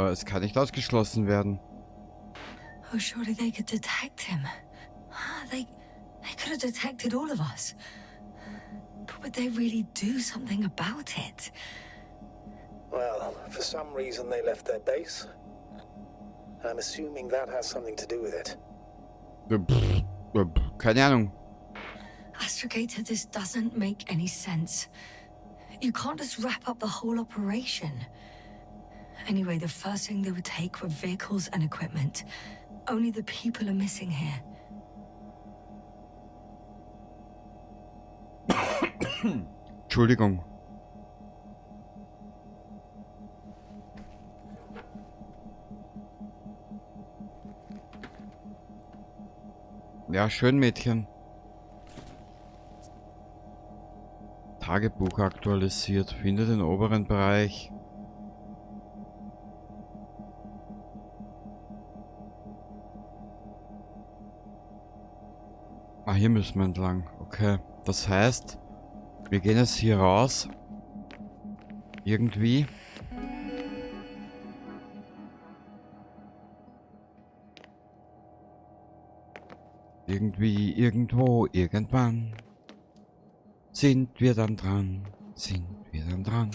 Aber es kann nicht ausgeschlossen werden. Oh, surely they could detect him. They could have detected all of us. But would they really do something about it? Well, for some reason they left their base. I'm assuming that has something to do with it. Pff, keine Ahnung. Astrogator, this doesn't make any sense. You can't just wrap up the whole operation. Anyway, the first thing they would take were vehicles and equipment. Only the people are missing here. Entschuldigung. Ja, schön, Mädchen. Tagebuch aktualisiert. Finde den oberen Bereich. Ah, hier müssen wir entlang. Okay. Das heißt, wir gehen jetzt hier raus. Irgendwie. Irgendwie, irgendwo, irgendwann. Sind wir dann dran? Sind wir dann dran?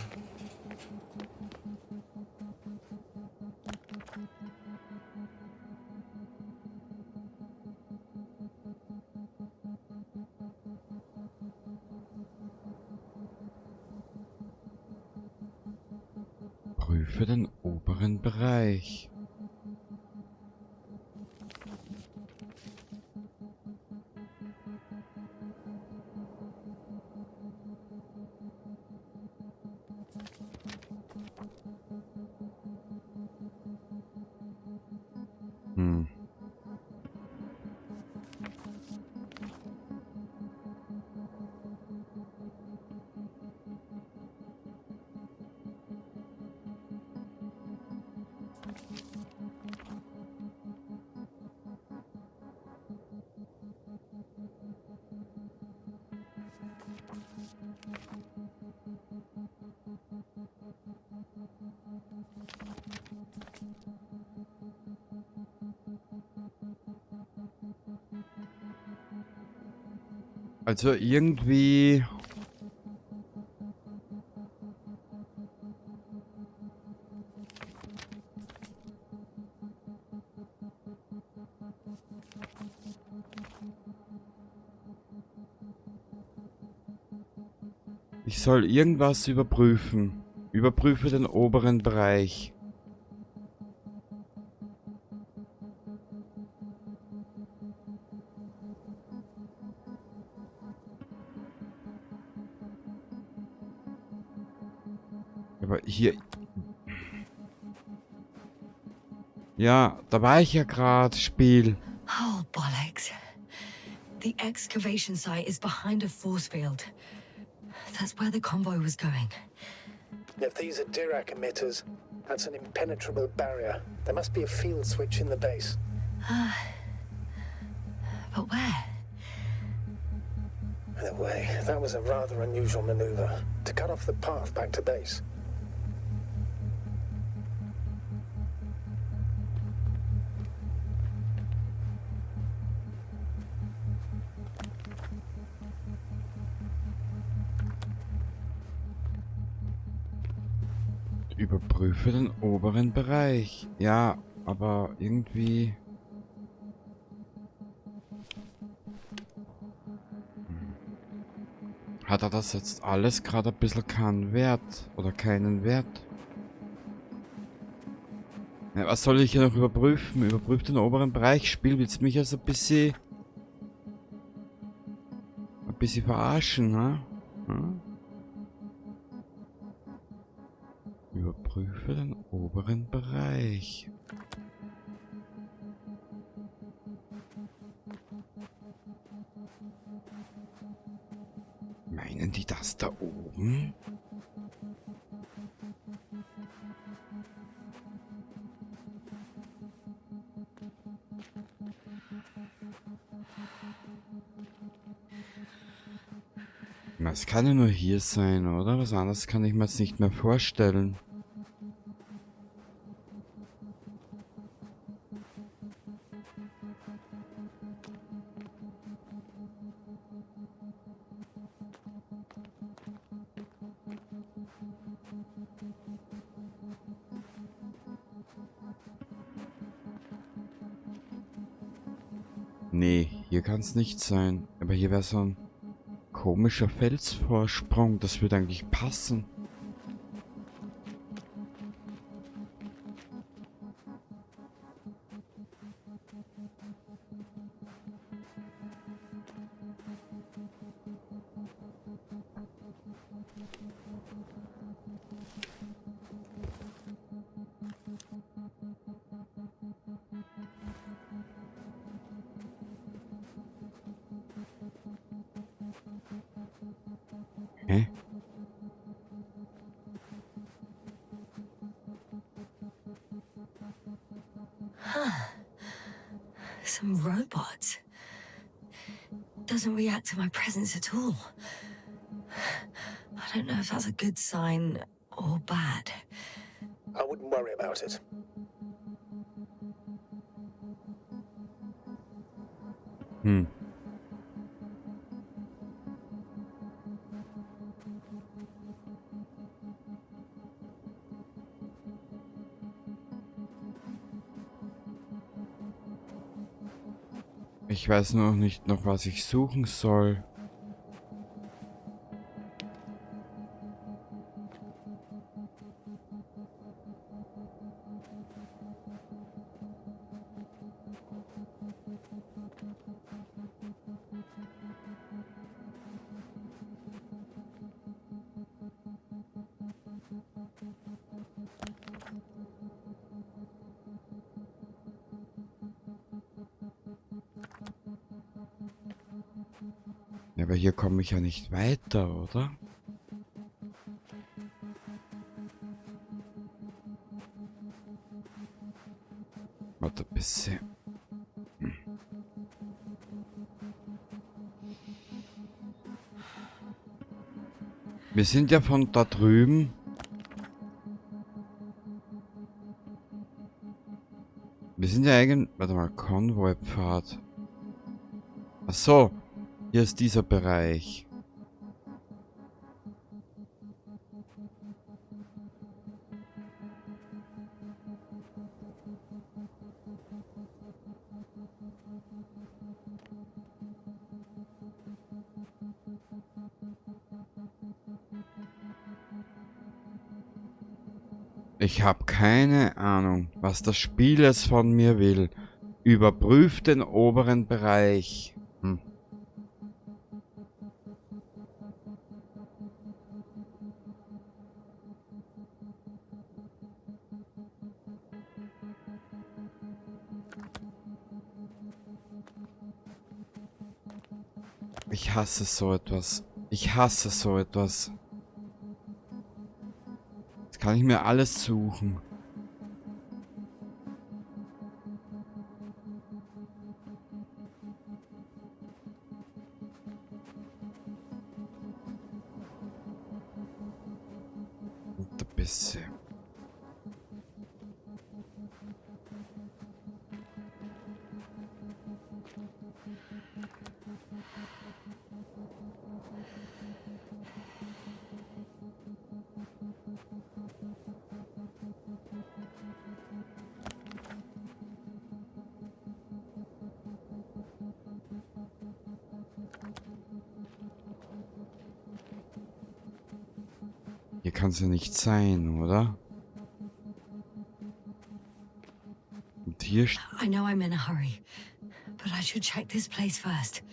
Prüfe den oberen Bereich. Also irgendwie... Ich soll irgendwas überprüfen. Überprüfe den oberen Bereich. Aber hier... Ja, da war ich ja grad, Spiel. Oh, bollocks. The excavation site is behind a force field. That's where the convoy was going. If these are Dirac emitters, that's an impenetrable barrier. There must be a field switch in the base. But where? Either way, that was a rather unusual maneuver, to cut off the path back to base. Überprüfe den oberen Bereich. Ja, aber irgendwie... Hat er das jetzt alles gerade ein bisschen keinen Wert? Oder keinen Wert? Ja, was soll ich hier noch überprüfen? Überprüf den oberen Bereich. Spiel, willst du mich also ein bisschen verarschen, ne? Hm? Überprüfe den oberen Bereich. Meinen die das da oben? Das kann ja nur hier sein, oder? Was anderes kann ich mir jetzt nicht mehr vorstellen. Nee, hier kann es nicht sein. Aber hier wäre so ein komischer Felsvorsprung. Das würde eigentlich passen. Hä? Some robots. Doesn't react to my presence at all. I don't know if that's a good sign or bad. I wouldn't worry about it. Hm. Ich weiß noch nicht, noch was ich suchen soll. Ja, aber hier komme ich ja nicht weiter, oder? Warte ein bisschen. Wir sind ja von da drüben. Wir sind ja eigentlich... Warte mal, Konvoipfad. Ach so. Hier ist dieser Bereich. Ich habe keine Ahnung, was das Spiel jetzt von mir will. Überprüft den oberen Bereich. Hm. Ich hasse so etwas. Ich hasse so etwas. Jetzt kann ich mir alles suchen. Und ein bisschen. Hier kann es ja nicht sein, oder? Und hier I know I'm in a hurry, but I should check this place first.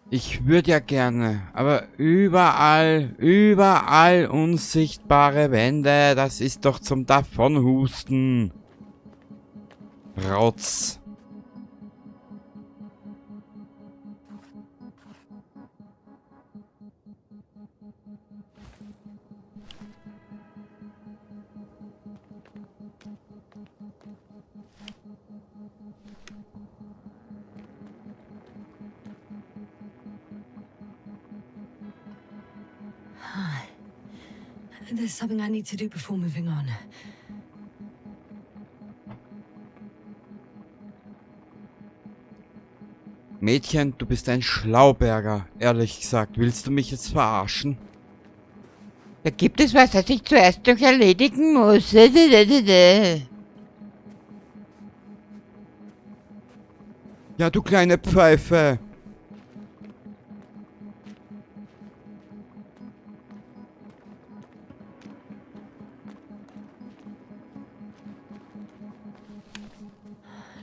Ich würde ja gerne, aber überall, überall unsichtbare Wände, das ist doch zum Davonhusten. Rautz. There's something I need to do before moving on. Mädchen, du bist ein Schlauberger, ehrlich gesagt. Willst du mich jetzt verarschen? Da gibt es was, das ich zuerst noch erledigen muss. Ja, du kleine Pfeife.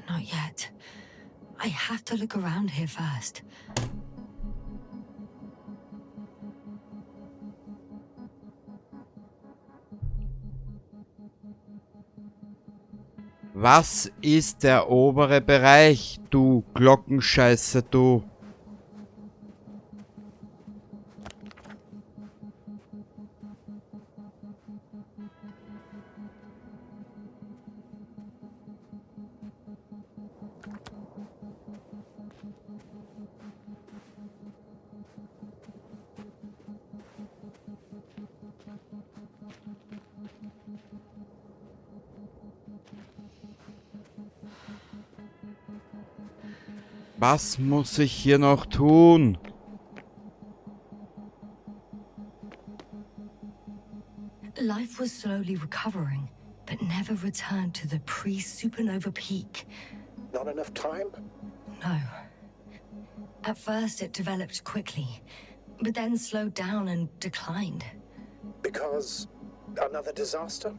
Not yet. I have to look around here first. Was ist der obere Bereich, du Glockenscheiße, du? Was muss ich hier noch tun? Life was slowly recovering, but never returned to the pre-supernova peak. Not enough time? No. At first it developed quickly, but then slowed down and declined. Because another disaster?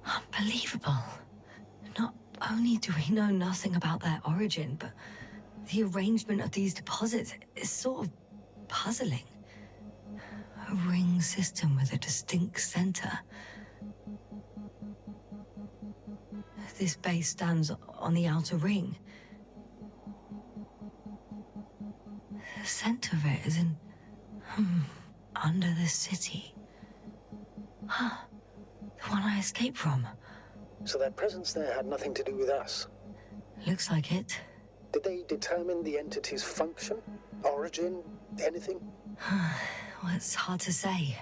Unbelievable. Not only do we know nothing about their origin, but the arrangement of these deposits is sort of puzzling. A ring system with a distinct center. This base stands on the outer ring. The center of it is in... under the city. Huh. The one I escaped from. So their presence there had nothing to do with us. Looks like it. Did they determine the entity's function? Origin? Anything? Well, it's hard to say.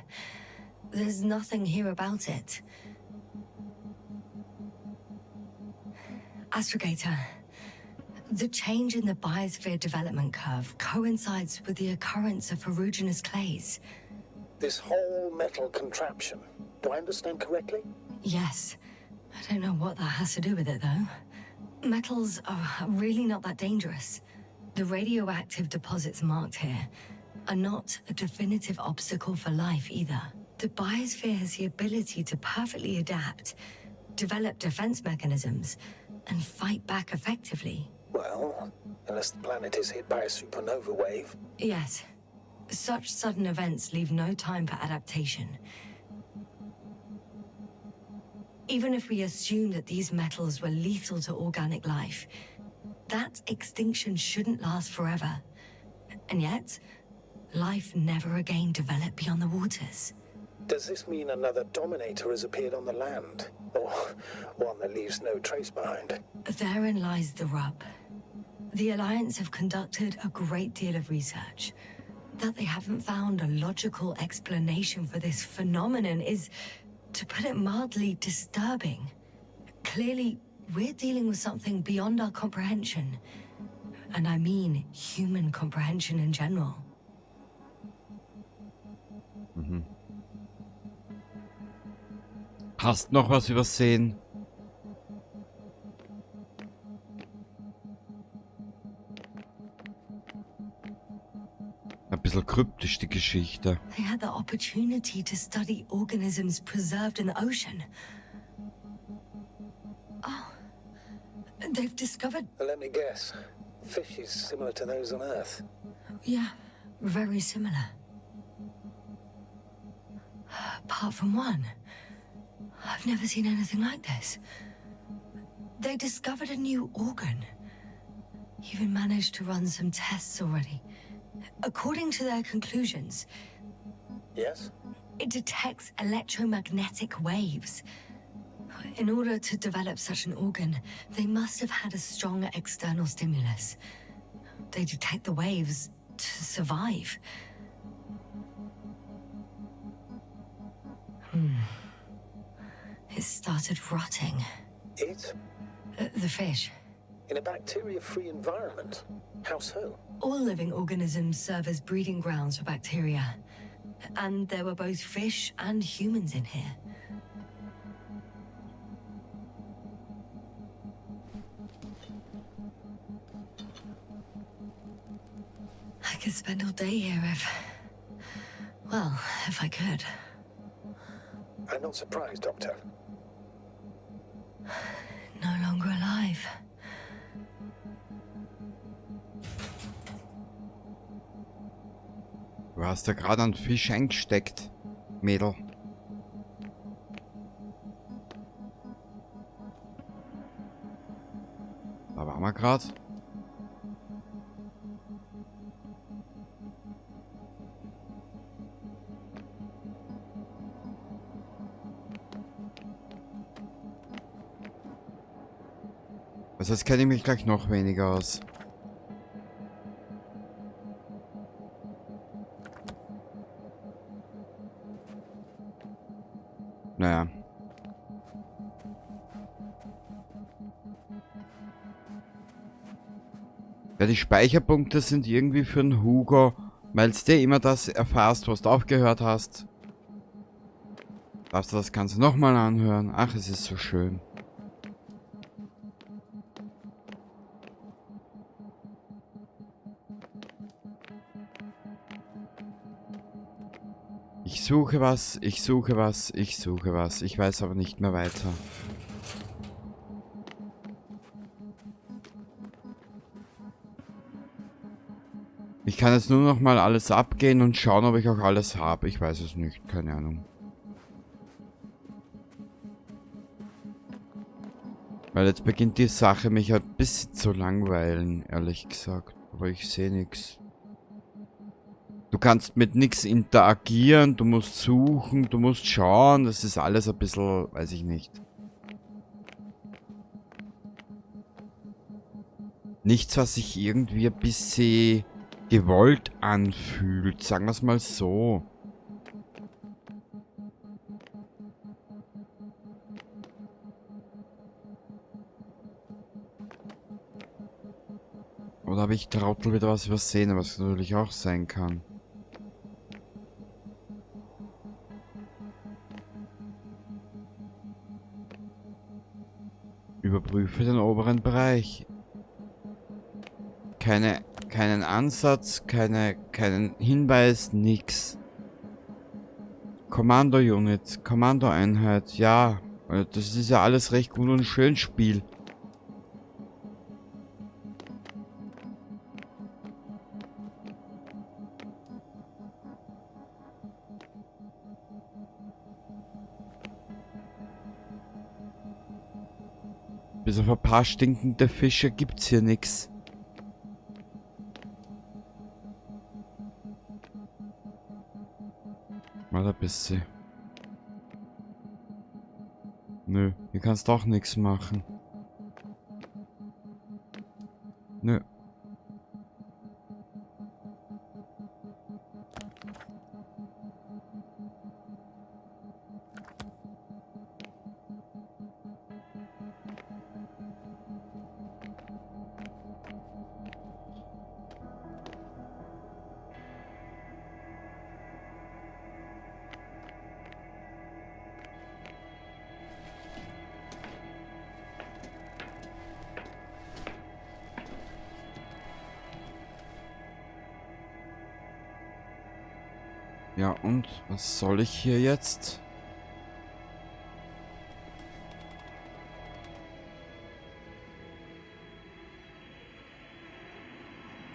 There's nothing here about it. Astrogator, the change in the biosphere development curve coincides with the occurrence of ferruginous clays. This whole metal contraption. Do I understand correctly? Yes. I don't know what that has to do with it, though. Metals are really not that dangerous. The radioactive deposits marked here are not a definitive obstacle for life either. The biosphere has the ability to perfectly adapt, develop defense mechanisms, and fight back effectively. Well, unless the planet is hit by a supernova wave. Yes. Such sudden events leave no time for adaptation. Even if we assume that these metals were lethal to organic life, that extinction shouldn't last forever. And yet, life never again developed beyond the waters. Does this mean another Dominator has appeared on the land? Or one that leaves no trace behind? Therein lies the rub. The Alliance have conducted a great deal of research. That they haven't found a logical explanation for this phenomenon is, to put it mildly, disturbing. Clearly, we're dealing with something beyond our comprehension. And I mean human comprehension in general. Hast noch was übersehen? Ein bisschen kryptisch die Geschichte. They had the opportunity to study organisms preserved in the ocean. Oh, they've discovered... Let me guess. Fishes similar to those on Earth. Yeah, very similar. Apart from one. I've never seen anything like this. They discovered a new organ. Even managed to run some tests already. According to their conclusions... Yes? It detects electromagnetic waves. In order to develop such an organ, they must have had a strong external stimulus. They detect the waves to survive. It started rotting. It? The fish. In a bacteria-free environment? How so? All living organisms serve as breeding grounds for bacteria. And there were both fish and humans in here. I could spend all day here if... Well, if I could. I'm not surprised, Doctor. No longer alive. Du hast da gerade einen Fisch eingesteckt, Mädel. Da waren wir grad. Also jetzt kenne ich mich gleich noch weniger aus. Naja. Ja, die Speicherpunkte sind irgendwie für den Hugo, weil du immer das erfährst, was du aufgehört hast. Darfst du das Ganze nochmal anhören? Ach, es ist so schön. Ich suche was, ich suche was, ich suche was. Ich weiß aber nicht mehr weiter. Ich kann jetzt nur noch mal alles abgehen und schauen, ob ich auch alles habe. Ich weiß es nicht, keine Ahnung. Weil jetzt beginnt die Sache, mich ein bisschen zu langweilen, ehrlich gesagt. Aber ich sehe nix. Du kannst mit nix interagieren, du musst suchen, du musst schauen. Das ist alles ein bisschen, weiß ich nicht. Nichts, was sich irgendwie ein bisschen gewollt anfühlt, sagen wir's mal so. Oder habe ich Trottel wieder was übersehen, was natürlich auch sein kann. Überprüfe den oberen Bereich. Keinen Ansatz, keinen Hinweis, nix. Kommando-Unit, Kommandoeinheit, ja. Das ist ja alles recht gut und schön, Spiel. Bis auf ein paar stinkende Fische gibt's hier nix. Mal ein bisschen. Nö, hier kannst du auch nix machen. Nö. Ja, und was soll ich hier jetzt?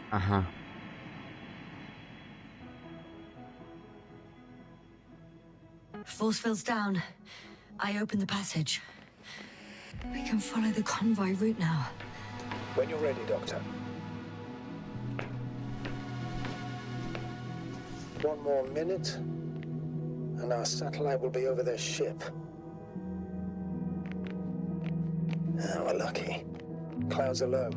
Aha. Force field's down. I opened the passage. We can follow the convoy route now. When you're ready, Doctor. One more minute, and our satellite will be over their ship. Oh, we're lucky. Clouds are low.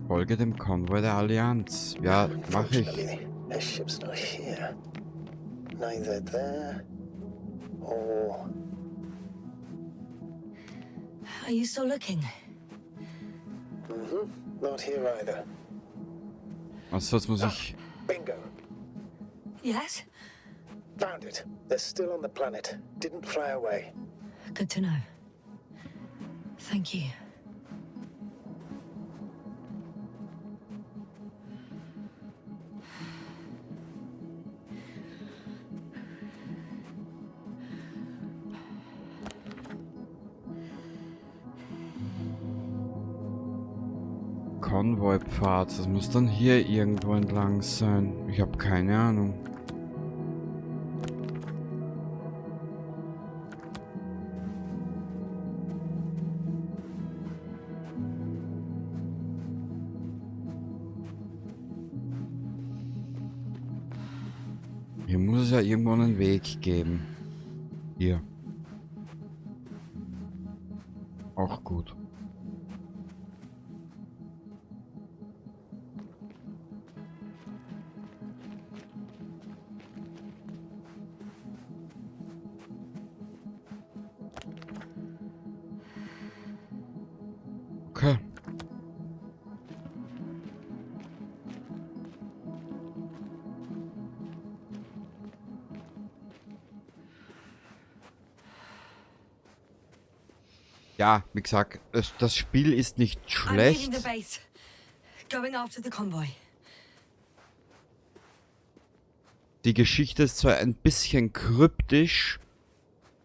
Folge dem Konvoi der Allianz. Ja, mach ich. Unfortunately, their ship's not here. Neither there or... Are you still looking? Mm-hmm. Not here either. Achso, jetzt muss ich... Bingo. Yes? Found it. They're still on the planet. Didn't fly away. Good to know. Thank you. Konvoipfad, das muss dann hier irgendwo entlang sein. Ich habe keine Ahnung. Hier muss es ja irgendwo einen Weg geben. Hier. Auch gut. Okay. Ja, wie gesagt, das Spiel ist nicht I'm leaving schlecht. the base. Going after the convoy. Die Geschichte ist zwar ein bisschen kryptisch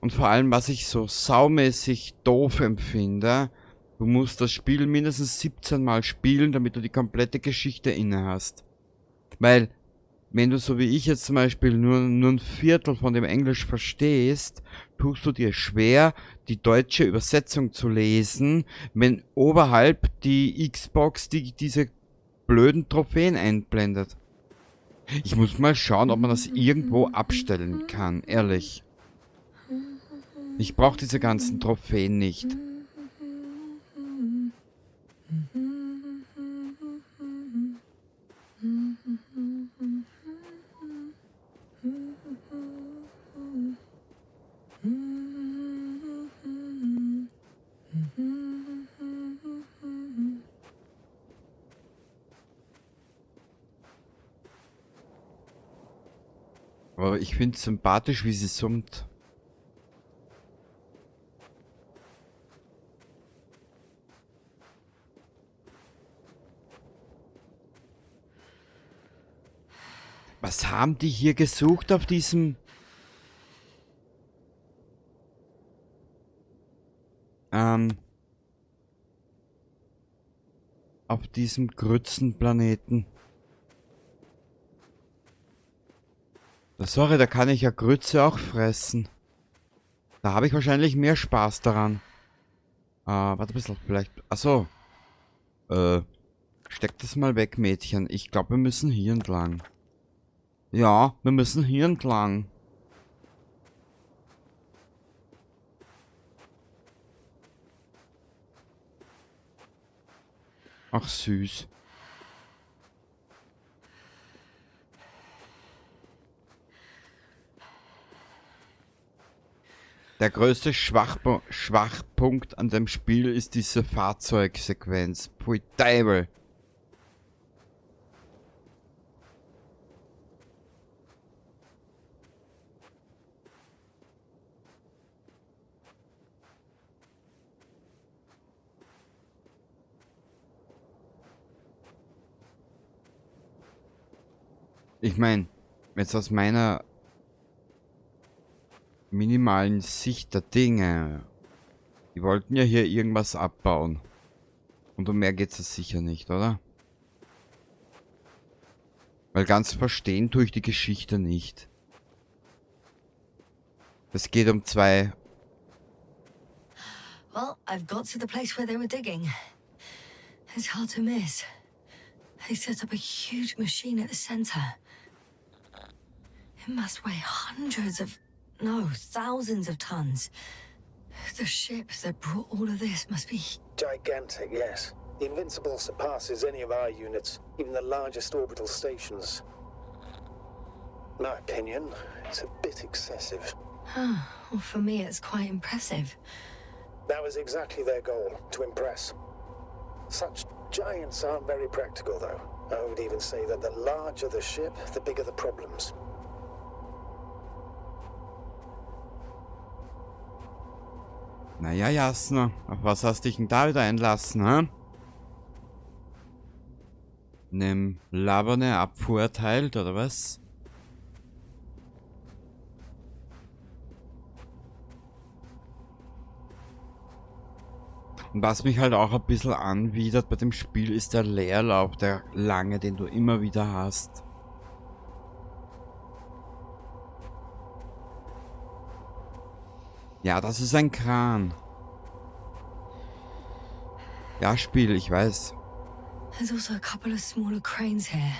und vor allem, was ich so saumäßig doof empfinde, du musst das Spiel mindestens 17 Mal spielen, damit du die komplette Geschichte inne hast. Weil, wenn du so wie ich jetzt zum Beispiel nur ein Viertel von dem Englisch verstehst, tust du dir schwer, die deutsche Übersetzung zu lesen, wenn oberhalb die Xbox diese blöden Trophäen einblendet. Ich muss mal schauen, ob man das irgendwo abstellen kann, ehrlich. Ich brauche diese ganzen Trophäen nicht. Aber ich find's sympathisch, wie sie summt. Was haben die hier gesucht auf diesem... auf diesem Grützenplaneten? Sorry, da kann ich ja Grütze auch fressen. Da habe ich wahrscheinlich mehr Spaß daran. Warte ein bisschen, vielleicht... Achso. Steck das mal weg, Mädchen. Ich glaub, wir müssen hier entlang. Ja, wir müssen hier entlang. Ach, süß. Der größte Schwachpunkt an dem Spiel ist diese Fahrzeugsequenz. Pfui Teufel. Ich mein, jetzt aus meiner minimalen Sicht der Dinge. Die wollten ja hier irgendwas abbauen. Und um mehr geht's es sicher nicht, oder? Weil ganz verstehen tue ich die Geschichte nicht. Es geht um zwei... Well, I've got to the place where they were digging. It's hard to miss. They set up a huge machine at the center. It must weigh hundreds of... no, thousands of tons. The ship that brought all of this must be... Gigantic, yes. The Invincible surpasses any of our units, even the largest orbital stations. In my opinion, it's a bit excessive. Well, for me, it's quite impressive. That was exactly their goal, to impress. Such giants aren't very practical, though. I would even say that the larger the ship, the bigger the problems. Naja, Jasna, auf was hast dich denn da wieder einlassen, hä? Nem Laberne abverurteilt, oder was? Und was mich halt auch ein bisschen anwidert bei dem Spiel, ist der Leerlauf, der lange, den du immer wieder hast. Ja, das ist ein Kran. Ja, Spiel, ich weiß. There's also a couple of smaller cranes here.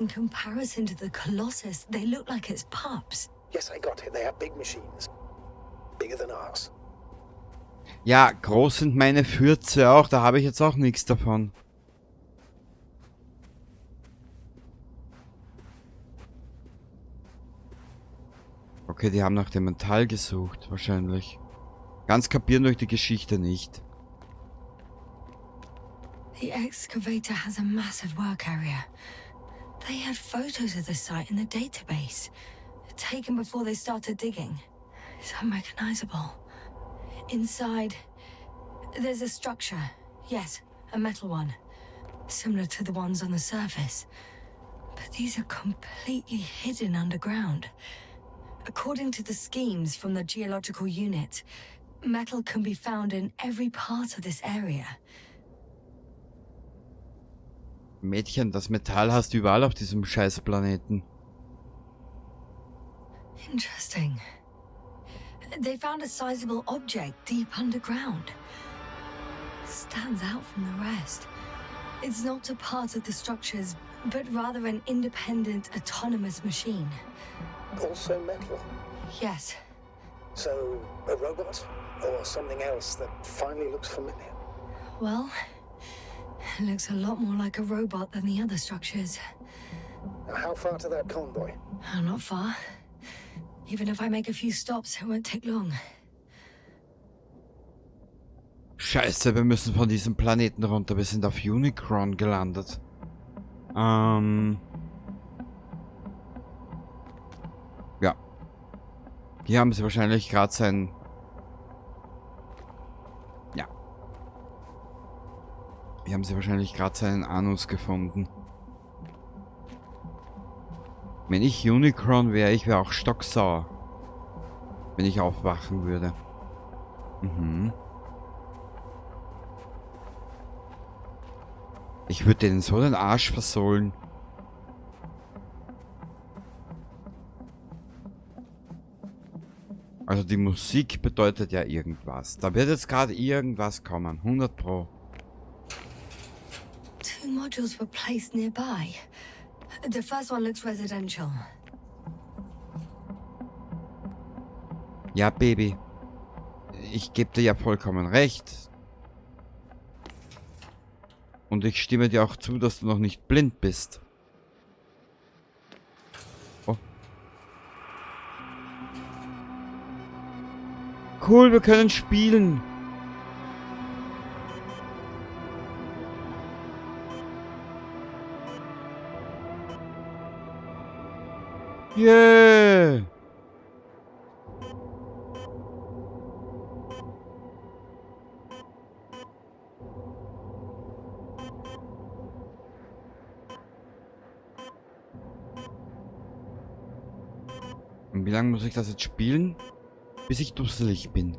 In comparison to the Colossus, they look like its pups. Yes, I got it. They have big machines. Bigger than ours. Ja, groß sind meine Fürze auch, da habe ich jetzt auch nichts davon. Okay, die haben nach dem Metall gesucht, wahrscheinlich. Ganz kapieren durch die Geschichte nicht. The excavator has a massive work area. They had photos of the site in the database, taken before they started digging. It's unrecognizable. Inside, there's a structure. Yes, a metal one. Similar to the ones on the surface. But these are completely hidden underground. According to the schemes from the geological unit, metal can be found in every part of this area. Mädchen, das Metall hast du überall auf diesem Scheißplaneten. Interesting. They found a sizable object deep underground. Stands out from the rest. It's not a part of the structures, but rather an independent, autonomous machine. Also metal. Yes. So, a robot? Or something else that finally looks familiar? Well, it looks a lot more like a robot than the other structures. Now, how far to that convoy? Oh, not far. Even if I make a few stops, it won't take long. Scheiße, wir müssen von diesem Planeten runter. Wir sind auf Unicron gelandet. Ja. Hier haben sie wahrscheinlich gerade sein... Ja. Hier haben sie wahrscheinlich gerade seinen Anus gefunden. Wenn ich Unicron wäre, ich wäre auch stocksauer. Wenn ich aufwachen würde. Ich würde denen so den Arsch versohlen. Also die Musik bedeutet ja irgendwas. Da wird jetzt gerade irgendwas kommen. 100 Pro. Two modules were placed nearby. The first one looks residential. Ja, Baby. Ich gebe dir ja vollkommen recht. Und ich stimme dir auch zu, dass du noch nicht blind bist. Oh. Cool, wir können spielen. Yeah! Und wie lange muss ich das jetzt spielen? Bis ich dusselig bin.